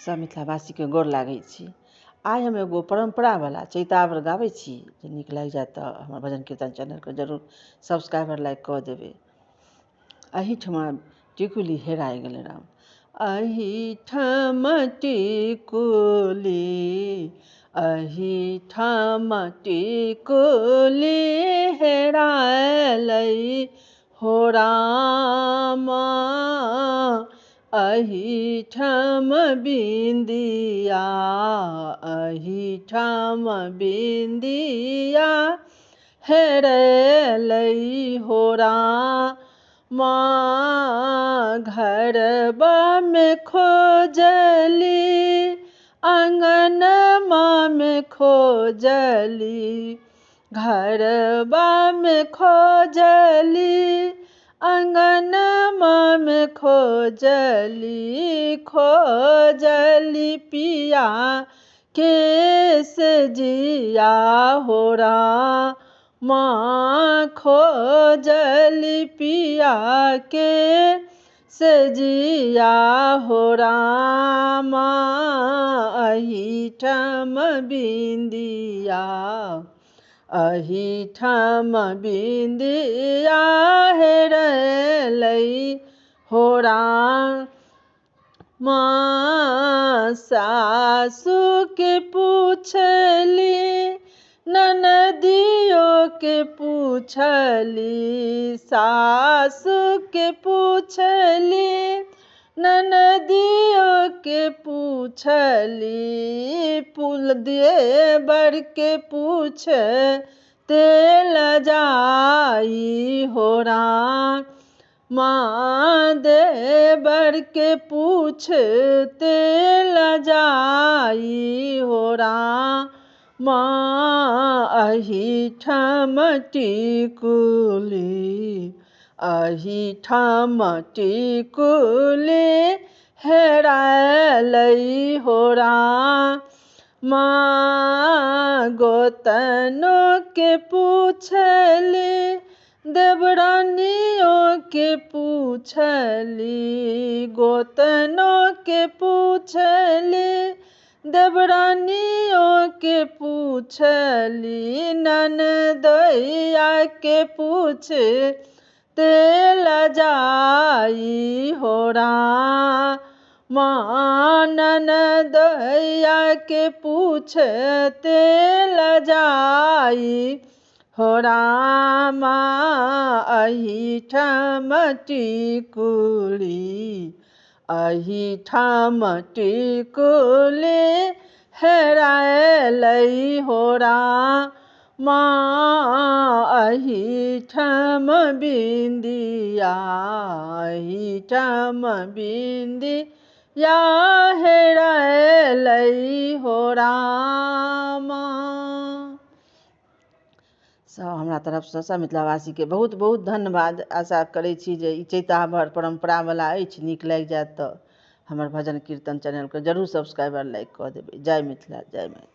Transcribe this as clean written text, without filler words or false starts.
सब मिथिलावासीके गोर लागै छी। आइ हम एगो परम्परावला चैतावर गाबै छी, जे नीक लागि जायत तऽ हमर भजन कीर्तन चैनलके जरूर सब्सक्राइबर लाइक कऽ देबै। एहिठमा टिकुली हेराय गेलै राम। एहिठाम टिकुली, एहिठाम टिकुली हेरायलै हो रामा, एहिठाम बिन्दिया, एहिठाम बिन्दिया हेरैलै हो रामा। घरबामे खोजली, आँगनमामे खोजली, घरबामे खोजली, आँगनमामे खोजली, खोजली पिया के से जिया हो रामा, खोजली पिया के से जिया हो रामा। एहिठाम बिन्दिया, एहिठाम बिन्दिया हेरैलै हो रामा। सासुके पूछली, ननदियो के पूछली, सासुके पूछली, ननदियो के पूछली, पुल देवर के पूछ तेल जाई हो रामा, देवर के पूछ तेल जाई हो रामा। एहिठाम टिकुली, एहिठाम टिकुली हेरायलै हो रामा। गोतनो के पूछली, देवरानियो के पूछली, गोतनो के पूछली, देवरानियो के पूछली, ननदैया के पूछ तेल जाई हो रामा, ननदैया के पूछ तेल जाई हो रामा। एहिठाम टिकुली, एहिठाम टिकुली हेरायलै हो रामा, एहिठाम बिन्दिया, एहिठाम बिन्दिया हेरायलै हो रामा। सब हमरा तरफसँ सब मिथिलावासीके बहुत बहुत धन्यवाद। आशा करै छी जे ई चैतावर परम्परावला अछि, नीक लागि जायत तऽ हमर भजन कीर्तन चैनलके जरूर सब्सक्राइबर लाइक कऽ देबै। जय मिथिला, जय मैथिली।